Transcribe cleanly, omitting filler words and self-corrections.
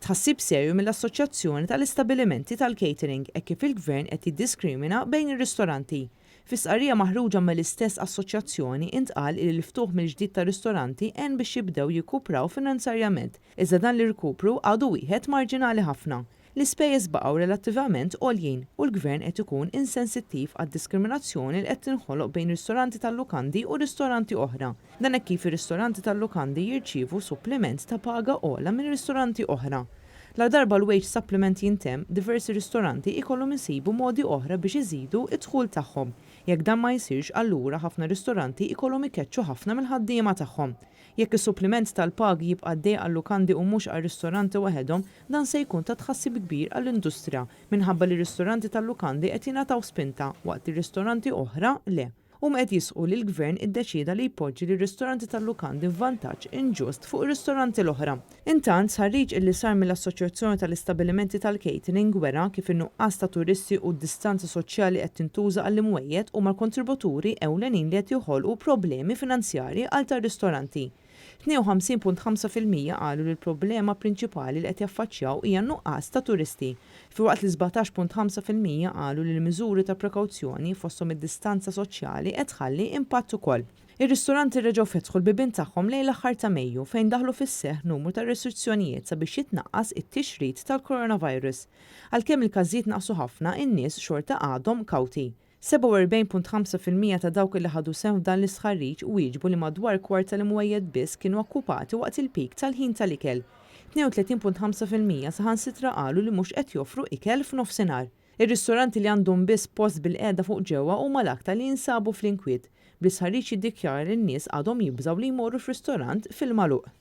Tħassib serju mill-Assoċjazzjoni tal-Istabbilimenti tal-Catering hekk kif il-Gvern qed jiddiskrimina bejn ir-ristoranti. Fi stqarrija maħruġa mill-istess assoċjazzjoni intqal li l-ftuħ mill-ġdid tar-ristoranti għen biex jibdew jirkupraw finanzarjament, iżda dan l-irkupru għadu wieħed marġinali ħafna. L-ispejjeż baqgħu relattivament għoljin u l-Gvern qed ikun insensittiv għad-diskriminazzjoni li qed tinħoloq bejn ristoranti tal-lukandi u ristoranti oħra. Dan hekk kif ir-ristoranti tal-lukandi jirċievu suppliment ta' paga ogħla minn ristoranti oħra. Ladarba l-wage supplement jintemm, diversi ristoranti ikollhom isibu modi oħra biex iżidu d-dħul tagħhom. Jekk dan ma jsirx allura ħafna ristoranti ikollhom ikeċċu ħafna mill-ħaddiema tagħhom. Jekk is-suppliment tal-pagi jibqa' għaddej għal-lukandi u mhux għar-ristoranti waħedhom, dan se jkun ta' tħassib kbir għall-industrija minħabba li ristoranti tal-lukandi qed jingħataw spinta waqt li ristoranti oħra le. Huma qed jisħqu li l-Gvern iddeċieda li jpoġġi lir-ristoranti tal-lukandi f'vantaġġ inġust fuq ir-ristoranti l-oħra. Intant, stħarriġ illi sar mill-Assoċjazzjoni tal-Istabbilimenti tal-Catering wera kif in-nuqqas ta' turisti u d-distanza soċjali qed tintuża għall-imwejjed huma l-kontributuri ewlenin li qed joħolqu problemi finanzjarji għal tar-ristoranti. 52.5% qalu li l-problema prinċipali li qed jaffaċċjaw hija n-nuqqas ta' turisti, filwaqt li 17.5% qalu li l-miżuri ta' prekawzjoni, fosthom id-distanza soċjali, qed tħalli impatt ukoll. Ir-ristoranti reġgħu fetħu l-bibien tagħhom lejn l-aħħar ta' Mejju fejn daħlu fis-seħħ numru ta' restrizzjonijiet sabiex jitnaqqas it-tixrid tal-coronavirus. Għalkemm il-każijiet naqsu ħafna, in-nies xorta għadhom kawti. 47.5% ta' dawk li ħadu sehem f'dan l-istħarriġ wieġbu li madwar kwart tal-imwejjed biss kienu okkupati waqt il-peak tal-ħin tal-ikel. 32.5% saħansitra qalu li mhux qed joffru ikel f'nofsinhar. Ir-ristoranti li għandhom biss post bilqiegħda fuq ġewwa huma l-aktar li jinsabu fl-inkwiet, bl-istħarriġ jiddikjara li n-nies għadhom jibżgħu li jmorru f'ristorant fil-magħluq.